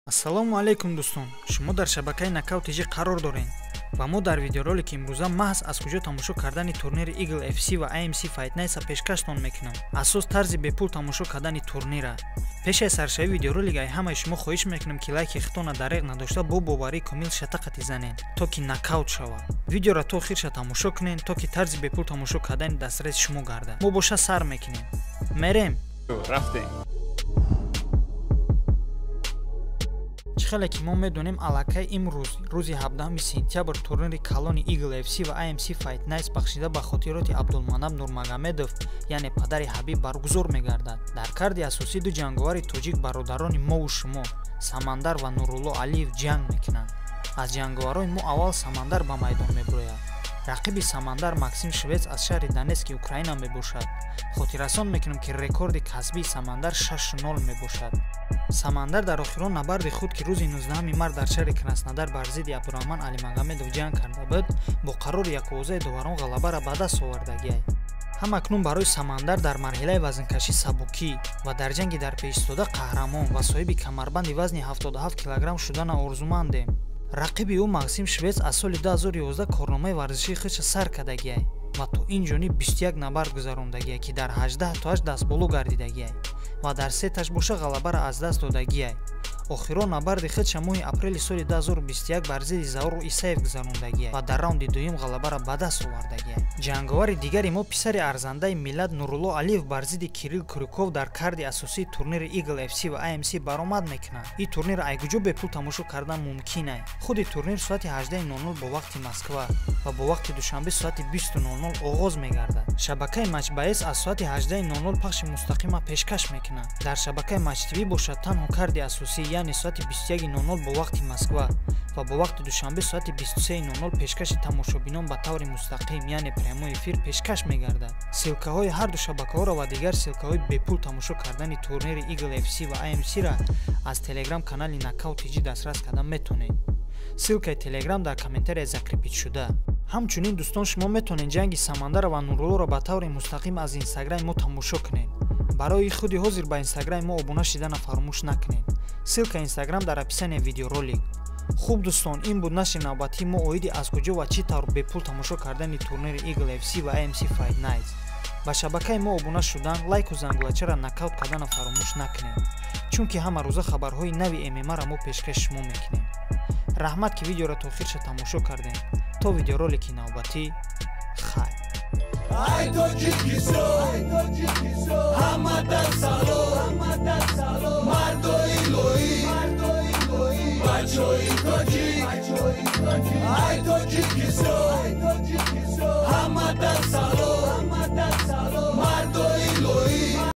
Ассалому алайкум, дӯстон! Шумо дар шабакаи Нокаут ТЖ қарор доред ва мо дар видеоролики имрӯза маҳз аз куҷо тамошо кардани турнири Eagle FC ва AMC Fight Nights пешкаштон мекунам. Асос тарзи бепул тамошо кардани турнира. Пеш аз саршавии видеоролик ай ҳамаи шумо хоҳиш мекунам, ки лайки худтона дареғ надошта, бо боварии комил шатақати занед, то ки нокаут шавад. Видеоро то охирша тамошо кунед, то ки тарзи бепул тамошо кардани дастраси шумо гардад. Мо боша сар мекунем. Мерем. Рафтем. Чӣ хеле ки мо медонем, аллакай имрӯз, рӯзи 17 сентябр, турнири калони Eagle FC ва AMC Fight Nights, бахшида ба хотироти Абдулманаб Нурмагомедов, яъне падари Ҳабиб, баргузор мегардад. Дар карди асосӣ ду ҷанговари тоҷик, бародарони мову шумо, Самандар ва Нурулло Алиев ҷанг мекунанд. Аз ҷанговарони мо аввал Самандар ба майдон мебирояд. Рақиби Самандар Максим Швец аз шаҳри Донецки Украина мебошад. Хотиррасон мекунем, ки рекорди касбии Самандар 6-0 мебошад. Самандар дар охирон набарди худ, ки рӯзи 19 март дар шаҳри Краснодар бар зидди Абдураҳман Алимагомедов ҷанг карда буд, бо қарори яквозаи доварон ғалабаро ба даст овардагиай. Ҳам акнун барои Самандар дар марҳилаи вазнкашӣ сабукӣ ва дар ҷанги дар пешистода қаҳрамон ва соҳиби камарбанди вазни 77 килограмм шудана орзумандем. Рақиби ӯ Максим Швец аз соли 2011 корномаи варзишии худша сар кардагиай ва то ин ҷониб 21 набард гузарондагиай, ки дар 18 тоаш дастболо гардидагиай ва дар сеташ боша ғалабаро аз даст додагиай. Охирон набарди худша моҳи апрели соли 2021 бар зидди Зауру Исаев гузарондагиай ва дар раунди дуюм ғалабаро ба даст овардагиай. Ҷанговари дигари мо, писари арзандаи миллат Нурулло Алиев, бар зидди Кирилл Крюков дар карди асосии турнири Eagle FC ва AMC баромад мекунад. Ин турнир айгуҷо бепул тамошо кардан мумкин ай? Худи турнир соати 18:00 бо вақти Москва ва бо вақти Душанбе соати 20:00 оғоз мегардад. Шабакаи Матчбаес аз соати 18:00 пахши мустақима пешкаш мекунад. Дар шабакаи Матч ТВ бошад, танҳо карди асосӣ, яъне соати 21:00 бо вақти Москва ва бо вақти Душанбе соати 23:00 пешкаши тамошобинон ба таври мустақим, яъне прямой эфир пешкаш мегардад. Ссылкаҳои ҳарду шабакаҳоро ва дигар ссылкаҳои бепул тамошо кардани турнири Eagle FC ва AMC-ра аз телеграм канали Нокаут ТЖ дастрас карда метавонед. Ссылкаи телеграм дар комментария закрепить шуда. Ҳамчунин, дӯстон, шумо метавонед ҷанги Самандара ва Нуруллоро ба таври мустақим аз инстаграми мо тамошо кунед. Барои худи ҳозир ба инстаграми мо обуна шидана фаромӯш накунед. Ссылка инстаграм дар описания видеоролик. Хуб, дӯстон, ин буд нашри навбатии мо оиди аз куҷо ва чӣ тавр бепул тамошо кардани турнири Eagle FC ва AMC Fight Nights. Ба шабакаи мо обуна шудан, лайку зангулачаро нокаут кардана фаромӯш накунед, чунки ҳама рӯза хабарҳои нави ММА-ро мо пешкаши шумо мекунем. Раҳмат, ки видеоро то охирша тамошо кардем. То видеоролики навбатӣ, хайр. Ай Тоҷикистон, ҳамада салом, мардои лоӣ, бачои тоҷик, ай Тоҷикистон.